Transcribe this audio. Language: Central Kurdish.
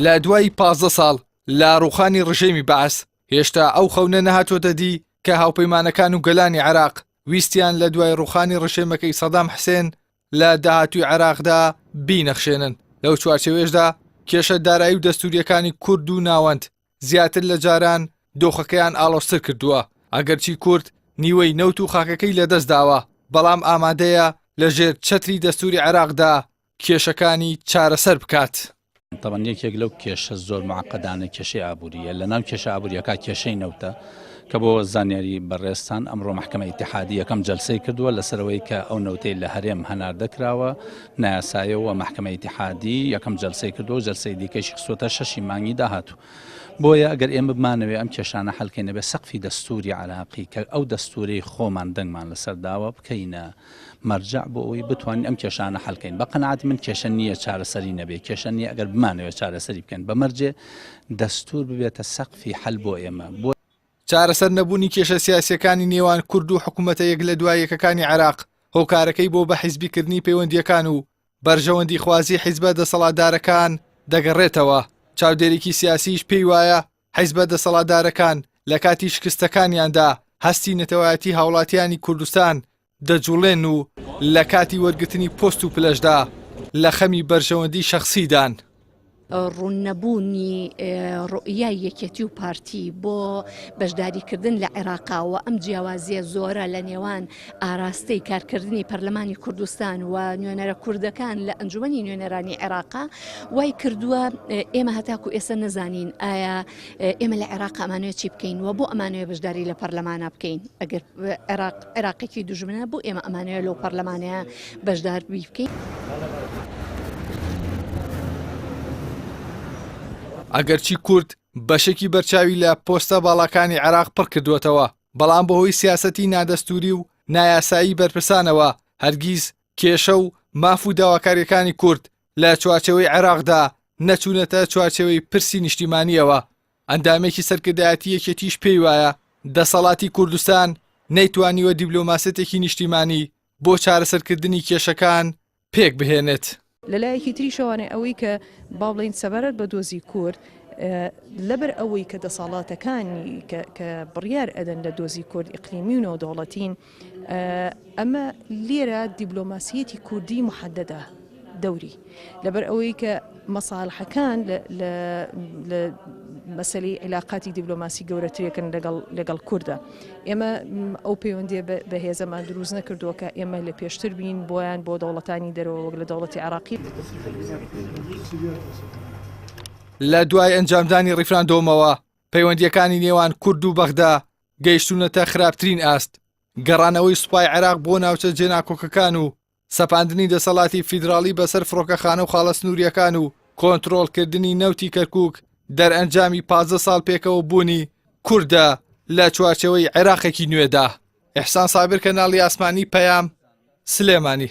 لە دوای 15 ساڵ لە ڕوخانی ڕژێمی بەعس هێشتا ئەو خەونە نەهاتۆتە دی کە هاوپەیمانەکان و گەلانی عێراق ویستیان لە دوای ڕوخانی ڕژێمەکەی سەدام حسێن لە داهاتووی عێراقدا بینەخشێنن. لەو چوارچێوەیەشدا کێشە دارایی و دەستوورییەکانی کورد و ناوەند زیاتر لە جاران دۆخەکەیان ئاڵۆزتر کردووە. ئەگەرچی کورد نیوەی نەوت و خاکەکەی لەدەست داوە، بەڵام ئامادەیە لە ژێر چەتری دەستووری عێراقدا کێشەکانی چارەسەر بکات. تەبعەن یەکێک لەو کێشە زۆر معقدانە کێشەی ئابووریە لە ناو کێشە ئابووریەکە کێشەی نەوتە کە بۆ زانیاری بەڕێزتان ئەمڕۆ محکمە ئیتحادی یەکەم جەلسەی کردووە لەسەرەوەی کە ئەو نەوتەی لە هەرێم هەناردە کراوە نایاسایەوە محکمە ئیتحادی یەکەم جەلسەی کردووە جەلسەی دیکەشی خستووەتە شەشی مانگی داهاتوو بۆیە ئەگەر ئێمە بمانەوێ ئەم کێشانە حەلکەین ئەبێ سەقفی دەستوری عراقی کە ئەو دەستورەی خۆمان دەنگمان لەسەر داوە بکەینە مەرجەع بۆ ئەوەی بتوانین ئەم کێشانە حەل کەین. بە قەناعەتی من کێشە نییە چارەسەری نەبێ، کێشە نییە ئەگەر بمانەوێ چارەسەری بکەین، بە مەرجێ دەستوور ببێتە سەقفی حەل بۆ ئێمە. بۆ. چارەسەر نەبوونی کێشە سیاسییەکانی نێوان کورد و حکوومەتە یەک لە دوای یەکەکانی عێراق، هۆکارەکەی بۆ بەحیزبیکردنی پەیوەندییەکان و بەرژەوەندیخوازی حیزبە دەسەڵاتدارەکان دەگەڕێتەوە. چاودێرێکی سیاسیش پێی وایە حیزبە دەسەڵاتدارەکان لە کاتی شکستەکانیاندا هەستی نەتەوایەتی هاوڵاتیانی کوردستان دەجوڵێن و لە کاتی وەرگرتنی پۆست و پلەشدا لە خەمی بەرژەوەندی شەخسیدان. ڕوون نەبوونی ڕوئیای یەکێتی و پارتی بۆ بەشداریکردن لە عێراقا و ئەم جیاوازیە زۆرە لە نێوان ئاراستەی کارکردنی پەرلەمانی کوردستان و نوێنەرە کوردەکان لە ئەنجومەنی نوێنەرانی عێراقا وای کردووە ئێمە هەتاکو ئێستا نەزانین ئایا ئێمە لە عێراق ئەمانوێت چی بکەین و بۆ ئەمانوێ بەشداری لە پەرلەمانە بکەین ئەگەر عێراق عێراقێکی دوژمنە بۆ ئێمە ئەمانەیە لەو پەرلەمانەیە بەشدار بی بکەین. ئەگەرچی کورد بەشێکی بەرچاوی لە پۆستە باڵاکانی عێراق پڕکردووەتەوە، بەڵام بەهۆی سیاسەتی نادەستووری و نایاسایی بەرپرسانەوە هەرگیز کێشە و ماف و داواکارییەکانی کورد لە چوارچێوەی عێراقدا نەچوونەتە چوارچێوەی پرسی نیشتیمانییەوە. ئەندامێکی سەرکردایەتی یەکێتیش پێی وایە دەسەڵاتی کوردستان نەیتوانیوە دیبلۆماسیەتێکی نیشتیمانی بۆ چارەسەرکردنی کێشەکان پێک بهێنێت. لە لایەکی تریشەوانێ ئەوەی کە با بڵێین سەبارەت بە دۆزی کورد لەبەر ئەوەی کە دەسەڵاتەکانی کە بڕیار ئەدەن لە دۆزی کورد ئیقلیمی و نێودەوڵەتین ئەمە لێرە دیبلۆماسیەتی کوردی محەدەدە دەوری لەبەر ئەوەی کە مەساڵحەکان لە مەسەلەی عیلاقاتی دیبلۆماسی گەورەترێکن لەگەڵ لەگەڵ کوردە ئێمە ئەو پەیوەندیە بەهێزەمان دروست نەکردووە کە ئێمە لە پێشتر بین بۆیان بۆ دەوڵەتانی دەرەوە وەک لە دەوڵەتی عراقی. لە دوای ئەنجامدانی ڕیفراندۆمەوە پەیوەندییەکانی نێوان کورد و بەغدا گەیشتوونەتە خراپترین ئاست، گەڕانەوەی سوپای عێراق بۆ ناوچە جێناکۆکەکان و سەپاندنی دەسەڵاتی فیدراڵی بەسەر فڕۆکەخانە و خاڵە سنوورییەکان و کۆنترۆڵکردنی نەوتی کەرکووک دەرئەنجامی 15 ساڵ پێکەوە بوونی کوردە لە چوارچێوەی عێراقێکی نوێدا. ئیحسان سابر کەناڵی ئاسمانی پەیام، سلێمانی.